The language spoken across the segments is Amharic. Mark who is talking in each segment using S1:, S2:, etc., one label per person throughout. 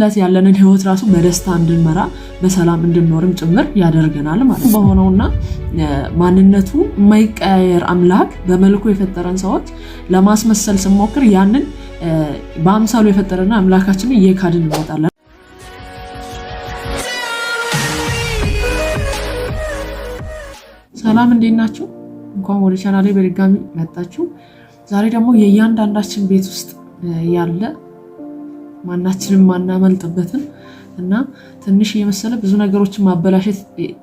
S1: ዕለት ያለንን ህይወት ራሱ በደስታ እንድንመራ፣ በሰላም እንድንኖርም ጭምር ያደርገናል ማለት ነው። በሆነውና ማንነቱ የማይቀያየር አምላክ በመልኩ የፈጠረን ሰዎች ለማስመሰል ስንሞክር ያንን በአምሳሉ የፈጠረና አምላካችንን እየካድን እንመጣለን። ሰላም፣ እንዴት ናችሁ? እንኳን ወደ ቻናሌ በድጋሚ መጣችሁ። ዛሬ ደግሞ የእያንዳንዳችን ቤት ውስጥ ያለ፣ ማናችንም ማናመልጥበትን እና ትንሽ የመሰለ ብዙ ነገሮችን ማበላሸት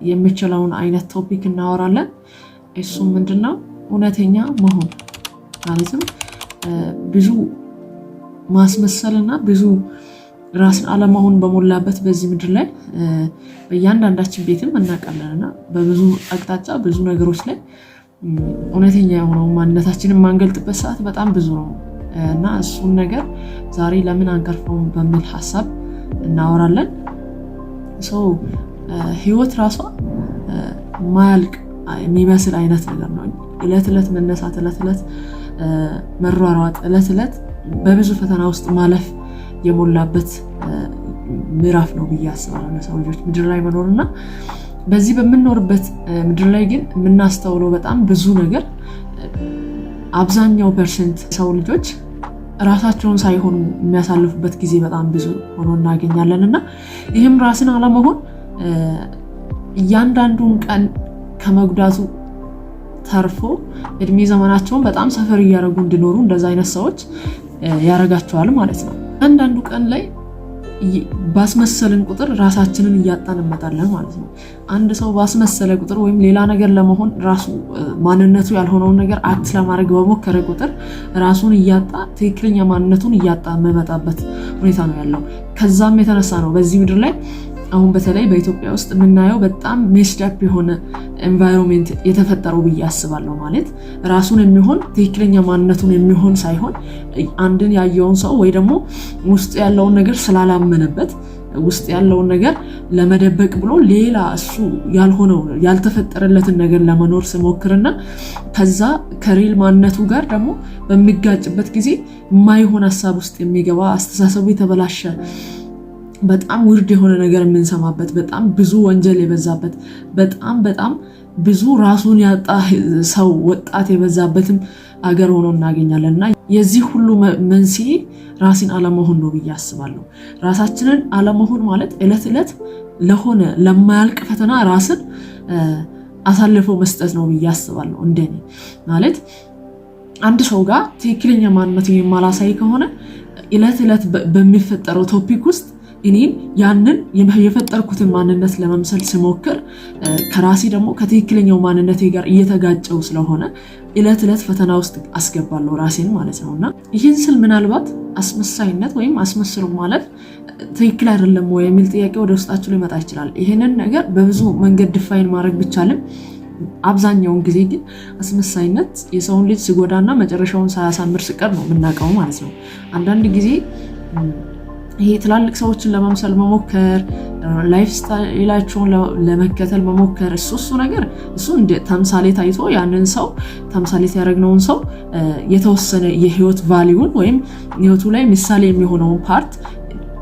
S1: የሚችለውን አይነት topic እናወራለን። እሱም ምንድነው? እውነተኛ መሆን። ማለትም ብዙ ማስመሰል እና ብዙ ራስን አለመሆን በሞላበት በዚህ ምድር ላይ በእያንዳንዳችን ቤትም እናውቃለን እና በብዙ አቅጣጫ ብዙ ነገሮች ላይ እውነተኛ የሆነው ማንነታችንን የማንገልጥበት ሰዓት በጣም ብዙ ነው እና እሱን ነገር ዛሬ ለምን አንቀርፈውም በሚል ሀሳብ እናወራለን። So ህይወት ራሷ ማያልቅ የሚመስል አይነት ነገር ነው። እለት እለት መነሳት፣ እለት እለት መሯሯጥ፣ እለት እለት በብዙ ፈተና ውስጥ ማለፍ የሞላበት ምዕራፍ ነው ብዬ አስባለሁ ለሰው ልጆች ምድር ላይ መኖር። እና በዚህ በምንኖርበት ምድር ላይ ግን የምናስተውለው በጣም ብዙ ነገር፣ አብዛኛው percent ሰው ልጆች ራሳቸውን ሳይሆኑ የሚያሳልፉበት ጊዜ በጣም ብዙ ሆኖ እናገኛለን። እና ይህም ራስን አለመሆን እያንዳንዱን ቀን ከመጉዳቱ ተርፎ እድሜ ዘመናቸውን በጣም suffer እያደረጉ እንዲኖሩ እንደዛ አይነት ሰዎች ያደርጋቸዋል ማለት ነው። አንዳንዱ ቀን ላይ ባስመሰልን ቁጥር ራሳችንን እያጣን እንመጣለን ማለት ነው። አንድ ሰው ባስመሰለ ቁጥር ወይም ሌላ ነገር ለመሆን፣ ራሱ ማንነቱ ያልሆነውን ነገር act ለማድረግ በሞከረ ቁጥር ራሱን እያጣ፣ ትክክለኛ ማንነቱን እያጣ የሚመጣበት ሁኔታ ነው ያለው። ከዛም የተነሳ ነው በዚህ ምድር ላይ አሁን በተለይ በኢትዮጵያ ውስጥ የምናየው በጣም messed up የሆነ environment የተፈጠረው ብዬ አስባለሁ። ማለት ራሱን የሚሆን፣ ትክክለኛ ማንነቱን የሚሆን ሳይሆን አንድን ያየውን ሰው ወይ ደግሞ ውስጥ ያለውን ነገር ስላላመነበት፣ ውስጥ ያለውን ነገር ለመደበቅ ብሎ ሌላ እሱ ያልሆነው፣ ያልተፈጠረለትን ነገር ለመኖር ሲሞክርና ከዛ ከ real ማንነቱ ጋር ደግሞ በሚጋጭበት ጊዜ የማይሆን ሀሳብ ውስጥ የሚገባ፣ አስተሳሰቡ የተበላሸ፣ በጣም weird የሆነ ነገር የምንሰማበት፣ በጣም ብዙ ወንጀል የበዛበት፣ በጣም በጣም ብዙ ራሱን ያጣ ሰው፣ ወጣት የበዛበትም አገር ሆኖ እናገኛለን። እና የዚህ ሁሉ መንስኤ ራስን አለመሆን ነው ብዬ አስባለሁ። ራሳችንን አለመሆን ማለት እለት እለት ለሆነ ለማያልቅ ፈተና ራስን አሳልፎ መስጠት ነው ብዬ አስባለሁ። እንደኔ ማለት አንድ ሰው ጋር ትክክለኛ ማንነት የማላሳይ ከሆነ እለት እለት በሚፈጠረው topic ውስጥ እኔን ያንን የፈጠርኩትን ማንነት ለመምሰል ስሞክር ከራሴ ደግሞ ከትክክለኛው ማንነቴ ጋር እየተጋጨው ስለሆነ እለት እለት ፈተና ውስጥ አስገባለሁ ራሴን ማለት ነው። እና ይህን ስል ምናልባት አስመሳይነት ወይም አስመስሎ ማለት ትክክል አይደለም ወይ የሚል ጥያቄ ወደ ውስጣችሁ ሊመጣ ይችላል። ይህንን ነገር በብዙ መንገድ define ማድረግ ቢቻልም አብዛኛውን ጊዜ ግን አስመሳይነት የሰውን ልጅ ሲጎዳና መጨረሻውን ሳያሳምር ሲቀር ነው የምናውቀው ማለት ነው። አንዳንድ ጊዜ ይሄ ትላልቅ ሰዎችን ለመምሰል መሞከር፣ lifestyle ኣቸውን ለመከተል መሞከር፣ እሱ ነገር እሱ እንደ ተምሳሌት አይቶ ያንን ሰው ተምሳሌት ያደረግነውን ሰው የተወሰነ የህይወት value ን ወይም ህይወቱ ላይ ምሳሌ የሚሆነውን part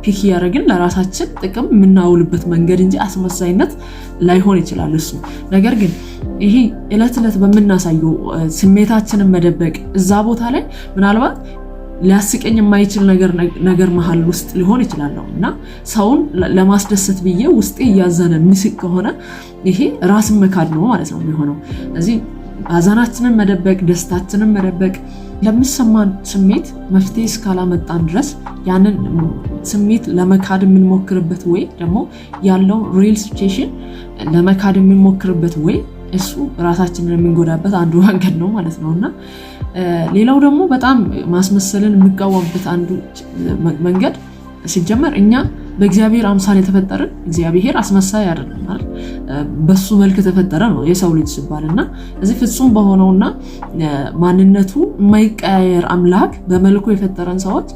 S1: pick እያደረግን ለራሳችን ጥቅም የምናውልበት መንገድ እንጂ አስመሳይነት ላይሆን ይችላል እሱ። ነገር ግን ይሄ እለት እለት በምናሳየው ስሜታችንን መደበቅ፣ እዛ ቦታ ላይ ምናልባት ሊያስቀኝ የማይችል ነገር መሀል ውስጥ ሊሆን ይችላል ነው እና ሰውን ለማስደሰት ብዬ ውስጤ እያዘነ ምስቅ ከሆነ ይሄ ራስን መካድ ነው ማለት ነው የሚሆነው። እዚህ ሀዘናችንን መደበቅ፣ ደስታችንን መደበቅ፣ ለሚሰማን ስሜት መፍትሄ እስካላመጣን ድረስ ያንን ስሜት ለመካድ የምንሞክርበት ወይ ደግሞ ያለው real situation ለመካድ የምንሞክርበት ወይ እሱ ራሳችንን የምንጎዳበት አንዱ መንገድ ነው ማለት ነው። እና ሌላው ደግሞ በጣም ማስመሰልን የምቃወምበት አንዱ መንገድ፣ ሲጀመር እኛ በእግዚአብሔር አምሳል የተፈጠርን፣ እግዚአብሔር አስመሳይ አይደለም አይደል? በሱ መልክ የተፈጠረ ነው የሰው ልጅ ሲባል። እና እዚህ ፍጹም በሆነውና ማንነቱ የማይቀያየር አምላክ በመልኩ የፈጠረን ሰዎች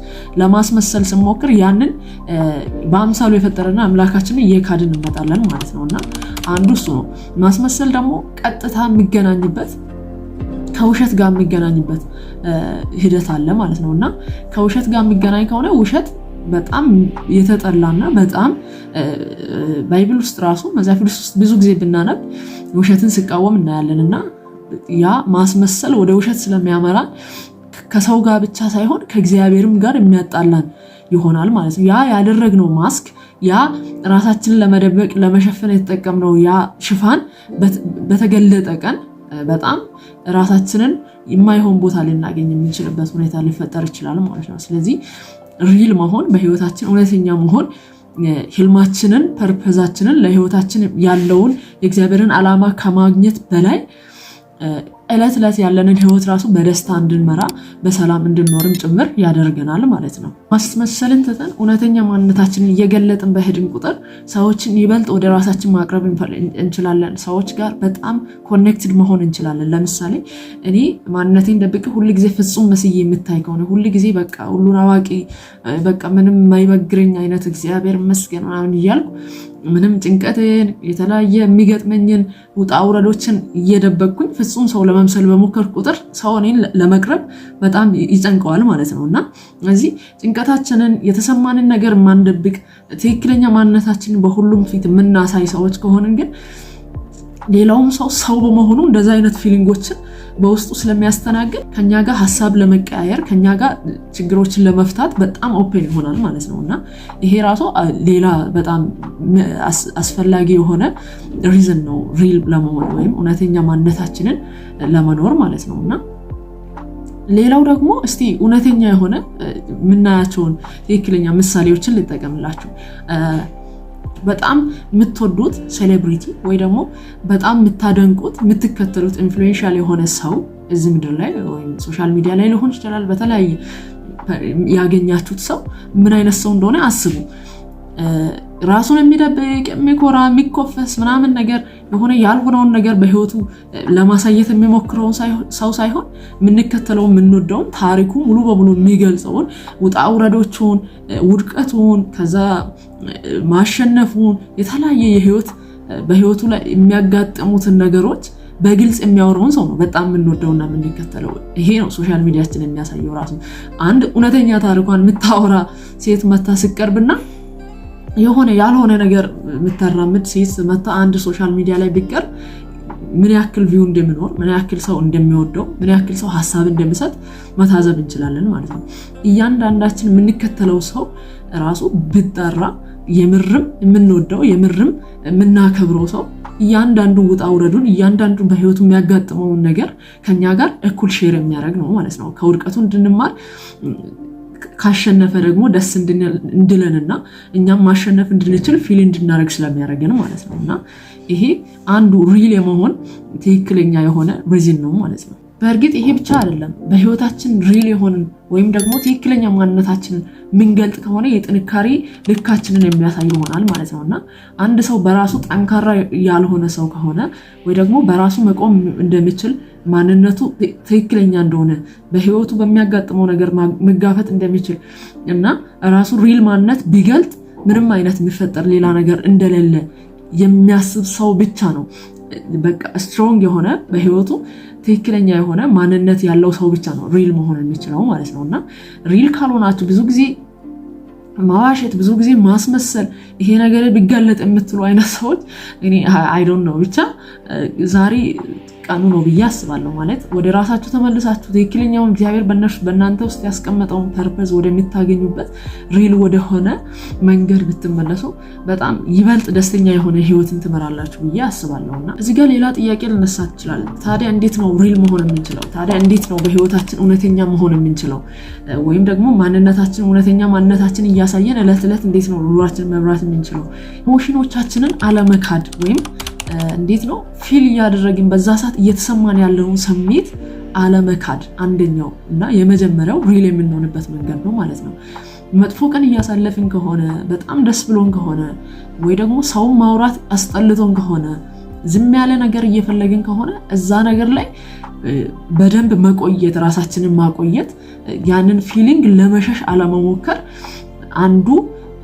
S1: ለማስመሰል ስንሞክር ያንን በአምሳሉ የፈጠረና አምላካችንን እየካድን እንመጣለን ማለት ነው። እና አንዱ እሱ ነው። ማስመሰል ደግሞ ቀጥታ የሚገናኝበት ከውሸት ጋር የሚገናኝበት ሂደት አለ ማለት ነው። እና ከውሸት ጋር የሚገናኝ ከሆነ ውሸት በጣም የተጠላና በጣም Bible ውስጥ ራሱ መጽሐፍ ቅዱስ ውስጥ ብዙ ጊዜ ብናነብ ውሸትን ሲቃወም እናያለን። እና ያ ማስመሰል ወደ ውሸት ስለሚያመራ ከሰው ጋር ብቻ ሳይሆን ከእግዚአብሔርም ጋር የሚያጣላን ይሆናል ማለት ነው። ያ ያደረግነው ማስክ፣ ያ ራሳችንን ለመደበቅ ለመሸፈን የተጠቀምነው ያ ሽፋን በተገለጠ ቀን በጣም ራሳችንን የማይሆን ቦታ ልናገኝ የምንችልበት ሁኔታ ሊፈጠር ይችላል ማለት ነው። ስለዚህ real መሆን፣ በህይወታችን እውነተኛ መሆን ህልማችንን፣ purpose ኣችንን፣ ለህይወታችን ያለውን የእግዚአብሔርን ዓላማ ከማግኘት በላይ እለት ዕለት ያለንን ህይወት ራሱ በደስታ እንድንመራ፣ በሰላም እንድንኖርም ጭምር ያደርገናል ማለት ነው። ማስመሰልን ትተን እውነተኛ ማንነታችንን እየገለጥን በሄድን ቁጥር ሰዎችን ይበልጥ ወደ ራሳችን ማቅረብ እንችላለን። ሰዎች ጋር በጣም connected መሆን እንችላለን። ለምሳሌ እኔ ማንነቴን ደብቄ ሁል ጊዜ ፍጹም መስዬ የምታይ ከሆነ፣ ሁል ጊዜ በቃ ሁሉን አዋቂ፣ በቃ ምንም የማይበግረኝ አይነት፣ እግዚአብሔር ይመስገን ምናምን እያልኩ ምንም ጭንቀቴን፣ የተለያየ የሚገጥመኝን ውጣ ውረዶችን እየደበቅኩኝ ፍጹም ሰው ለመምሰል በሞከርኩ ቁጥር ሰው እኔን ለመቅረብ በጣም ይጨንቀዋል ማለት ነው። እና እዚህ ጭንቀታችንን፣ የተሰማንን ነገር የማንደብቅ፣ ትክክለኛ ማንነታችንን በሁሉም ፊት የምናሳይ ሰዎች ከሆንን ግን ሌላውም ሰው ሰው በመሆኑ እንደዛ አይነት feeling ኦችን በውስጡ ስለሚያስተናግድ ከኛ ጋር ሀሳብ ለመቀያየር፣ ከኛ ጋር ችግሮችን ለመፍታት በጣም open ይሆናል ማለት ነው። እና ይሄ ራሱ ሌላ በጣም አስፈላጊ የሆነ reason ነው real ለመሆን ወይም እውነተኛ ማንነታችንን ለመኖር ማለት ነው። እና ሌላው ደግሞ እስቲ እውነተኛ የሆነ የምናያቸውን ትክክለኛ ምሳሌዎችን ልጠቀምላችሁ። በጣም የምትወዱት celebrity ወይ ደግሞ በጣም የምታደንቁት፣ የምትከተሉት influential የሆነ ሰው እዚህ ምድር ላይ ወይም social media ላይ ሊሆን ይችላል፣ በተለያየ ያገኛችሁት ሰው ምን አይነት ሰው እንደሆነ አስቡ። ራሱን የሚደብቅ፣ የሚኮራ፣ የሚኮፈስ ምናምን ነገር፣ የሆነ ያልሆነውን ነገር በህይወቱ ለማሳየት የሚሞክረውን ሰው ሳይሆን የምንከተለውን፣ የምንወደውን፣ ታሪኩ ሙሉ በሙሉ የሚገልጸውን፣ ውጣ ውረዶቹን፣ ውድቀቱን፣ ከዛ ማሸነፉን፣ የተለያየ የህይወት በህይወቱ ላይ የሚያጋጥሙትን ነገሮች በግልጽ የሚያወራውን ሰው ነው በጣም የምንወደውና የምንከተለው። ይሄ ነው social media ችን የሚያሳየው ራሱ። አንድ እውነተኛ ታሪኳን የምታወራ ሴት መታ ስትቀርብና የሆነ ያልሆነ ነገር የምታራምድ ሴት መታ አንድ social media ላይ ቢቀርብ ምን ያክል view እንደሚኖር፣ ምን ያክል ሰው እንደሚወደው፣ ምን ያክል ሰው ሀሳብ እንደሚሰጥ መታዘብ እንችላለን ማለት ነው። እያንዳንዳችን የምንከተለው ሰው ራሱ ብጠራ የምርም የምንወደው፣ የምርም የምናከብረው ሰው እያንዳንዱ ውጣ ውረዱን፣ እያንዳንዱ በህይወቱ የሚያጋጥመውን ነገር ከኛ ጋር እኩል share የሚያደርግ ነው ማለት ነው። ከውድቀቱ እንድንማር፣ ካሸነፈ ደግሞ ደስ እንዲለንና እኛም ማሸነፍ እንድንችል feel እንድናደርግ ስለሚያደርገን ማለት ነው። እና ይሄ አንዱ real የመሆን ትክክለኛ የሆነ reason ነው ማለት ነው። በእርግጥ ይሄ ብቻ አይደለም። በህይወታችን real የሆንን ወይም ደግሞ ትክክለኛ ማንነታችንን ምንገልጥ ከሆነ የጥንካሬ ልካችንን የሚያሳይ ይሆናል ማለት ነው። እና አንድ ሰው በራሱ ጠንካራ ያልሆነ ሰው ከሆነ ወይ ደግሞ በራሱ መቆም እንደሚችል፣ ማንነቱ ትክክለኛ እንደሆነ፣ በህይወቱ በሚያጋጥመው ነገር መጋፈጥ እንደሚችል እና ራሱ real ማንነት ቢገልጥ ምንም አይነት የሚፈጠር ሌላ ነገር እንደሌለ የሚያስብ ሰው ብቻ ነው፣ በቃ strong የሆነ፣ በህይወቱ ትክክለኛ የሆነ ማንነት ያለው ሰው ብቻ ነው real መሆን የሚችለው ማለት ነው። እና real ካልሆናችሁ፣ ብዙ ጊዜ መዋሸት፣ ብዙ ጊዜ ማስመሰል፣ ይሄ ነገር ቢጋለጥ የምትሉ አይነት ሰዎች እኔ I don't know፣ ብቻ ዛሬ ቀኑ ነው ብዬ አስባለሁ። ማለት ወደ ራሳችሁ ተመልሳችሁ ትክክለኛውን እግዚአብሔር በእናንተ ውስጥ ያስቀመጠውን purpose ወደምታገኙበት real ወደሆነ መንገድ ብትመለሱ በጣም ይበልጥ ደስተኛ የሆነ ህይወትን ትመራላችሁ ብዬ አስባለሁ። እና እዚህ ጋር ሌላ ጥያቄ ልነሳ ይችላል። ታዲያ እንዴት ነው real መሆን የምንችለው? ታዲያ እንዴት ነው በህይወታችን እውነተኛ መሆን የምንችለው? ወይም ደግሞ ማንነታችን፣ እውነተኛ ማንነታችን እያሳየን እለት ዕለት እንዴት ነው ኑሯችንን መምራት የምንችለው? emotion ኦቻችንን አለመካድ ወይም እንዴት ነው feel እያደረግን በዛ ሰዓት እየተሰማን ያለውን ስሜት አለመካድ አንደኛው እና የመጀመሪያው real የምንሆንበት መንገድ ነው ማለት ነው። መጥፎ ቀን እያሳለፍን ከሆነ፣ በጣም ደስ ብሎን ከሆነ፣ ወይ ደግሞ ሰውን ማውራት አስጠልቶን ከሆነ፣ ዝም ያለ ነገር እየፈለግን ከሆነ እዛ ነገር ላይ በደንብ መቆየት፣ ራሳችንን ማቆየት፣ ያንን feeling ለመሸሽ አለመሞከር አንዱ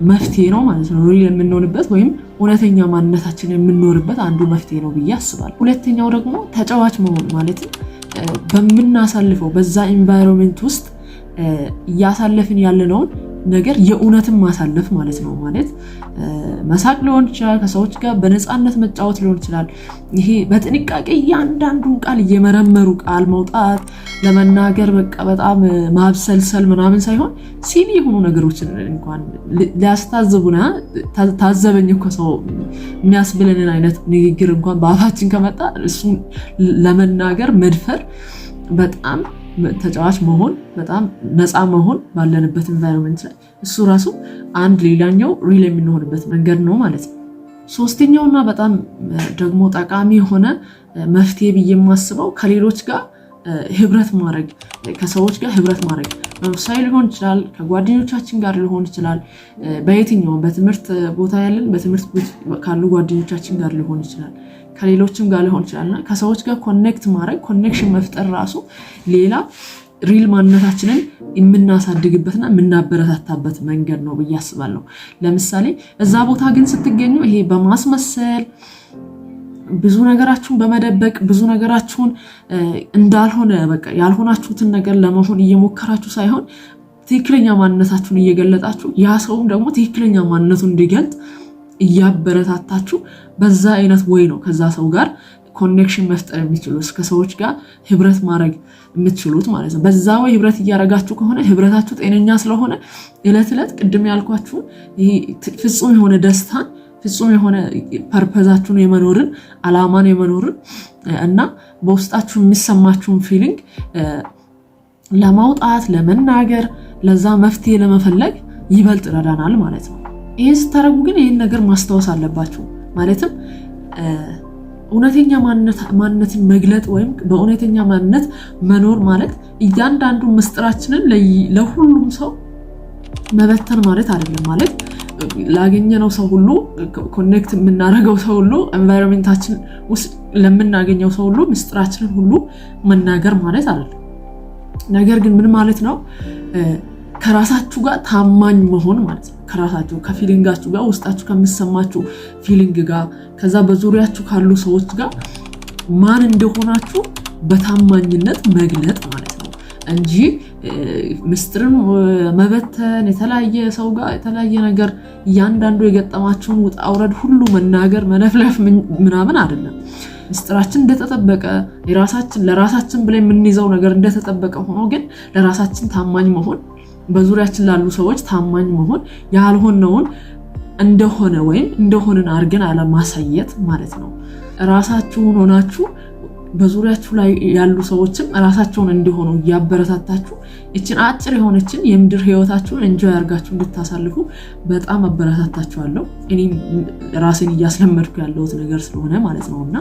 S1: መፍትሄ ነው ማለት ነው። Real የምንሆንበት ወይም እውነተኛ ማንነታችን የምንኖርበት አንዱ መፍትሄ ነው ብዬ አስባለሁ። ሁለተኛው ደግሞ ተጫዋች መሆን፣ ማለትም በምናሳልፈው በዛ environment ውስጥ እያሳለፍን ያለነውን ነገር የእውነትን ማሳለፍ ማለት ነው። ማለት መሳቅ ሊሆን ይችላል፣ ከሰዎች ጋር በነፃነት መጫወት ሊሆን ይችላል። ይሄ በጥንቃቄ እያንዳንዱን ቃል እየመረመሩ ቃል መውጣት ለመናገር በቃ በጣም ማብሰልሰል ምናምን ሳይሆን silly የሆኑ ነገሮችን እንኳን ሊያስታዝቡና ታዘበኝ እኮ ሰው የሚያስብለንን አይነት ንግግር እንኳን በአፋችን ከመጣ እሱን ለመናገር መድፈር፣ በጣም ተጫዋች መሆን፣ በጣም ነፃ መሆን ባለንበት environment ላይ እሱ ራሱ አንድ ሌላኛው real የምንሆንበት መንገድ ነው ማለት ነው። ሶስተኛውና በጣም ደግሞ ጠቃሚ የሆነ መፍትሄ ብዬ የማስበው ከሌሎች ጋር ህብረት ማድረግ፣ ከሰዎች ጋር ህብረት ማድረግ መንፈሳዊ ሊሆን ይችላል፣ ከጓደኞቻችን ጋር ሊሆን ይችላል፣ በየትኛውም በትምህርት ቦታ ያለን በትምህርት ቤት ካሉ ጓደኞቻችን ጋር ሊሆን ይችላል፣ ከሌሎችም ጋር ሊሆን ይችላል እና ከሰዎች ጋር connect ማድረግ፣ connection መፍጠር ራሱ ሌላ real ማንነታችንን የምናሳድግበትና የምናበረታታበት መንገድ ነው ብዬ አስባለሁ። ለምሳሌ እዛ ቦታ ግን ስትገኙ ይሄ በማስመሰል፣ ብዙ ነገራችሁን በመደበቅ፣ ብዙ ነገራችሁን እንዳልሆነ በቃ ያልሆናችሁትን ነገር ለመሆን እየሞከራችሁ ሳይሆን ትክክለኛ ማንነታችሁን እየገለጣችሁ ያ ሰውም ደግሞ ትክክለኛ ማንነቱን እንዲገልጥ እያበረታታችሁ በዛ አይነት way ነው ከዛ ሰው ጋር connection መፍጠር የሚችሉት፣ ከሰዎች ጋር ህብረት ማድረግ የምትችሉት ማለት ነው። በዛ way ህብረት እያደረጋችሁ ከሆነ ህብረታችሁ ጤነኛ ስለሆነ እለት ዕለት ቅድም ያልኳችሁ ይሄ ፍጹም የሆነ ደስታን፣ ፍጹም የሆነ purpose ኣችሁን የመኖርን አላማን የመኖርን እና በውስጣችሁ የሚሰማችሁን feeling ለማውጣት፣ ለመናገር፣ ለዛ መፍትሄ ለመፈለግ ይበልጥ ይረዳናል ማለት ነው። ይህን ስታደርጉ ግን ይህን ነገር ማስታወስ አለባችሁ። ማለትም እውነተኛ ማንነትን መግለጥ ወይም በእውነተኛ ማንነት መኖር ማለት እያንዳንዱ ምስጢራችንን ለሁሉም ሰው መበተን ማለት አይደለም። ማለት ላገኘነው ሰው ሁሉ፣ connect የምናደርገው ሰው ሁሉ፣ environment ኣችን ውስጥ ለምናገኘው ሰው ሁሉ ምስጢራችንን ሁሉ መናገር ማለት አይደለም። ነገር ግን ምን ማለት ነው? ከራሳችሁ ጋር ታማኝ መሆን ማለት ነው። ከራሳችሁ ከ feeling ኣችሁ ጋር፣ ውስጣችሁ ከሚሰማችሁ feeling ጋር፣ ከዛ በዙሪያችሁ ካሉ ሰዎች ጋር ማን እንደሆናችሁ በታማኝነት መግለጥ ማለት ነው እንጂ ምስጢርን መበተን፣ የተለያየ ሰው ጋር የተለያየ ነገር እያንዳንዱ የገጠማችሁን ውጣ ውረድ ሁሉ መናገር፣ መለፍለፍ ምናምን አይደለም። ምስጢራችን እንደተጠበቀ፣ የራሳችን ለራሳችን ብለን የምንይዘው ነገር እንደተጠበቀ ሆኖ ግን ለራሳችን ታማኝ መሆን፣ በዙሪያችን ላሉ ሰዎች ታማኝ መሆን፣ ያልሆነውን እንደሆነ ወይም እንደሆንን አድርገን አለማሳየት ማለት ነው። ራሳችሁን ሆናችሁ በዙሪያችሁ ላይ ያሉ ሰዎችም ራሳቸውን እንዲሆኑ እያበረታታችሁ ይችን አጭር የሆነችን የምድር ህይወታችሁን enjoy አድርጋችሁ እንድታሳልፉ በጣም አበረታታችኋለሁ። እኔም ራሴን እያስለመድኩ ያለሁት ነገር ስለሆነ ማለት ነው። እና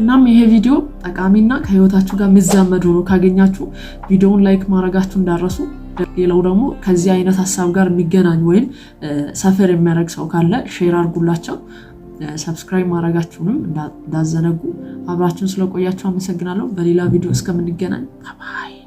S1: እናም ይሄ ቪዲዮ ጠቃሚና ከህይወታችሁ ጋር የሚዛመድ ሆኖ ካገኛችሁ ቪዲዮውን like ማድረጋችሁ እንዳትረሱ። ሌላው ደግሞ ከዚህ አይነት ሀሳብ ጋር የሚገናኝ ወይም suffer የሚያደርግ ሰው ካለ share አድርጉላቸው። Subscribe ማድረጋችሁንም እንዳትዘነጉ። አብራችሁን ስለቆያችሁ አመሰግናለሁ። በሌላ ቪዲዮ እስከምንገናኝ bye።